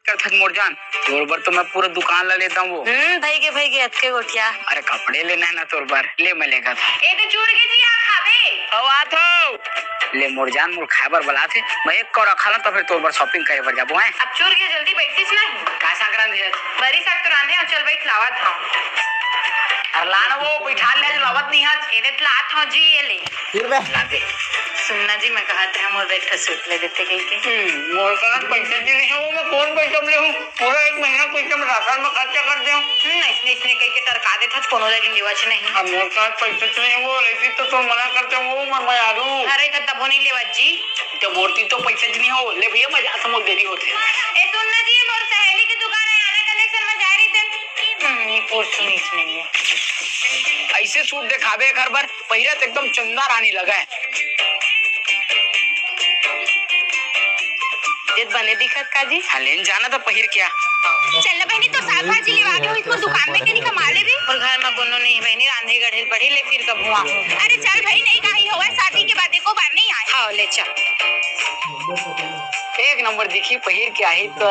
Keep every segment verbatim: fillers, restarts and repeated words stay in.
करथस मोर जान, तोर बर तो मैं पूरा दुकान ला लेता हूँ वो। हम्म, भई गे, भई गे, अतके गोठिया। अरे कपड़े लेना है ना तोर बर, ले मैं लेगा था। ए दे चूर के जी, आ खाबे? हव आत हव। ले मोर जान, मोर खाए बर बलात हे, मैं एक कौर खा ला तो फिर तोर बर shopping करे बर जाबो, हैं? अब चूर के जल्दी बैठतीस नहीं। का साग रांधे हस? बरी साग तो रांधे हव, चल बैठ लावत हव। अरे ला ना वो, बैठा ले, लावत नहीं हस। ए दे लात हव जी, ये ले। फिर बे। ला दे। सुनना जी, मैं कहत रहे मोर बर एक ठो suit ले देते कहिके। हम्म, मोर करा पैसा जी नहीं है, वो मैं कौन पैसा ले हूँ? पूरा एक महीना पैसा मैं राशन में खर्चा कर दे हूँ। हम्म, इसने, इसने कहिके टरका देथस, कोनो जगह लेवच नहीं। अब मोर करा पैसा जी नहीं है, वो लेती तो, तो मना करते हूँ, वो मैं, मैं आलू। अरे, तो तबो नहीं लेवत जी। तो बोलती तो पैसा जी नहीं हो, ले भैया, मैं जात हूँ, मोर देरी होथे। ए, सुनना जी, मोर सहेली के दुकान है, आना collection में जाए रही थे। हम्म, ये पोर सुनी इसमें ये। ऐसे suit देखाबे घर बर, पहिरत एकदम चंदा रानी लगे। देत बने दिखत का जी? हाँ, लेन जाना तो पहिर क्या? चल ना बहिनी, तो साग भाजी लेवा के होई, तो दुकान में के नहीं कमा लेबे। और घर में कोनो नहीं बहिनी, रांधे गढ़े ल पड़ी ले, फिर कब हुआ। अरे चल भाई, नहीं कहीं होवे, शादी के बाद एको बार नहीं आए। हाँ, ले चल। एक नंबर दिखी पहिर के आही, तो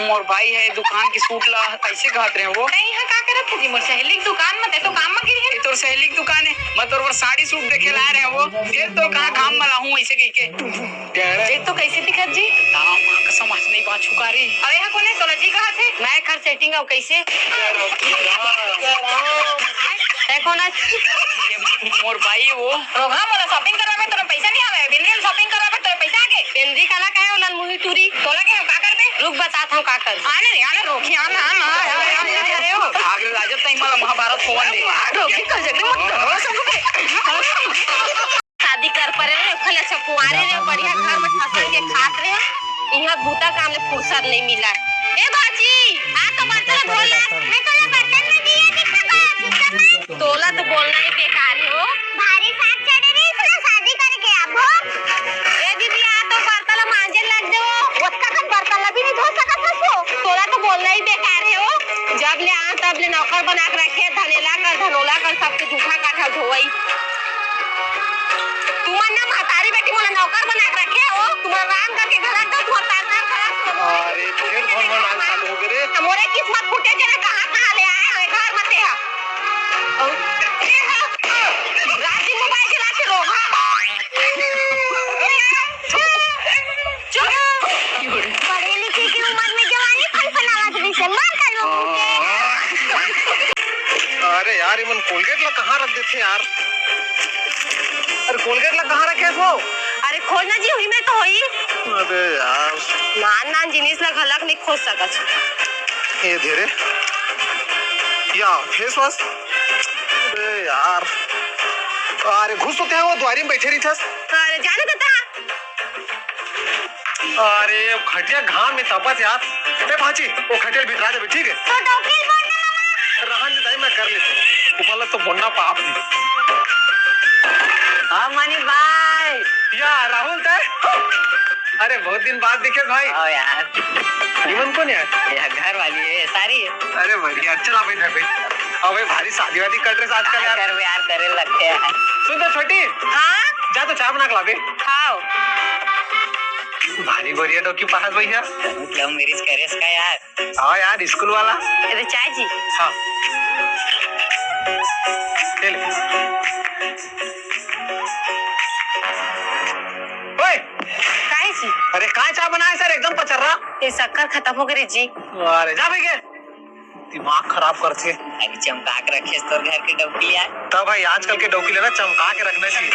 मोर भाई है दुकान के suit ला, कैसे कहत रहे वो? नहीं, यहाँ का करत है जी, मोर सहेली के दुकान में, ते तो काम में गिरी है। ये तोर सहेली के दुकान है, मैं तोर बर साड़ी suit देखे ला रहे वो, फिर तो कहाँ घाम में लाहूँ ऐसे कह के। देख तो कैसे दिखत जी? राम, माँ कसम, आज नहीं बात छुकारी। अबे, यहाँ कोने तोला जी कहा थे? मैं कर setting अब कैसे? देखो ना। मोर भाई वो। रोगहा, मोला shopping करवा में तोला पैसा नहीं आवे। बिंद्री ल shopping करवा में तोला पैसा आगे। बिंद्री काला कहे, ओलन मुही टूरी। तोला के हम का करबे? रुक, बतात हूँ का कर। आने रे, आने रोकी, आना, आना, आए, आए, आए, आए, आए, ओ। आगे राजा तई मला महाभारत होवन दे। रोकी, कर जगह मत करो, सब के। शादी कर परे रे, ओखर ले अच्छा कुंवारे रे, बढ़िया घर में ठसन के खात रे। इहाँ बूता काम ले फुर्सत नहीं मिला। ए बाजी, आ तो बर्तन धो ला। मैं तोला बर्तन में दिया दिखा बा, दिखा बा। तोला तो बोलना ही बेकार है हो। भारी साग चढ़े रे, इसने शादी करके आबो। ए दीदी, आ तो बर्तन ला मांजे लग जाओ। ओतका कन बर्तन ला भी नहीं धो सकत हस वो। तोला तो बोलना ही बेकार है हो। जब ले आ तब ले नौकर बना के रखे, धनेला कर, धनोला कर, सबके जूठा काठा धोवई। तुमन ना महतारी बेटी मोला नौकर बना के रखे हो, तुमन आराम करके घर आ जाओ, तुमन पैर पैर खराब कर दो। अरे, फिर कौन कौन आल चालू हो गए रे? मोरे किस्मत फूटे के ना, कहाँ कहाँ ले आए हवे घर में ते हा। राजी मोबाइल चला के रोहा। चुप। पढ़े लिखे के उम्र में जवानी फनफनावत रहिसे, मार काल वो फूटे। अरे यार, इमन Colgate ला कहाँ रख देथे यार? अरे Colgate ला कहाँ रखे हो? अरे खोजना जी, हुई में तो होई। अरे यार। नान नान जिनिस ला घलक नहीं खोज सकत। ये धीरे। या face wash। अरे यार। अरे घुस तो ते वो दुआरी में बैठे रहिथस। अरे जाने देता। अरे, खटिया घाम में तपत यार। ए भांची, वो खटिया ल भितरा देबे, ठीक है? तो डौकी ल बोल ना मामा। रहन दे दाई, मैं कर लेथों। तुमन ला तो बोलना पाप है। हाँ, मनी भाई। या, राहुल तैं? अरे, बहुत दिन बाद दिखे भाई। आओ यार। इमन कोन यार? ये घर वाली है, सारी है। अरे बढ़िया, चल आ भाई, घर पे। अबे भारी शादी वादी कर रहे आजकल यार। कर यार, करे लगते हैं। सुन तो छोटी। हाँ? जा तो चाय बना के लाबे। हाव। भारी गोरिया डौकी पास भैया। Love marriage करेस का यार? हाँ यार, स्कूल वाला। अरे चाय जी। हाँ। ले ले। ओए! काहे जी? अरे काय चाय बनाए सर, एकदम पचर्रा। ये शक्कर खत्म हो गई जी। अरे जा भाई के। दिमाग खराब करथे। अभी चमका के रखे तोर घर के डौकी यार। तब भाई, आजकल के डौकी ले ना चमका के रखना चाहिए।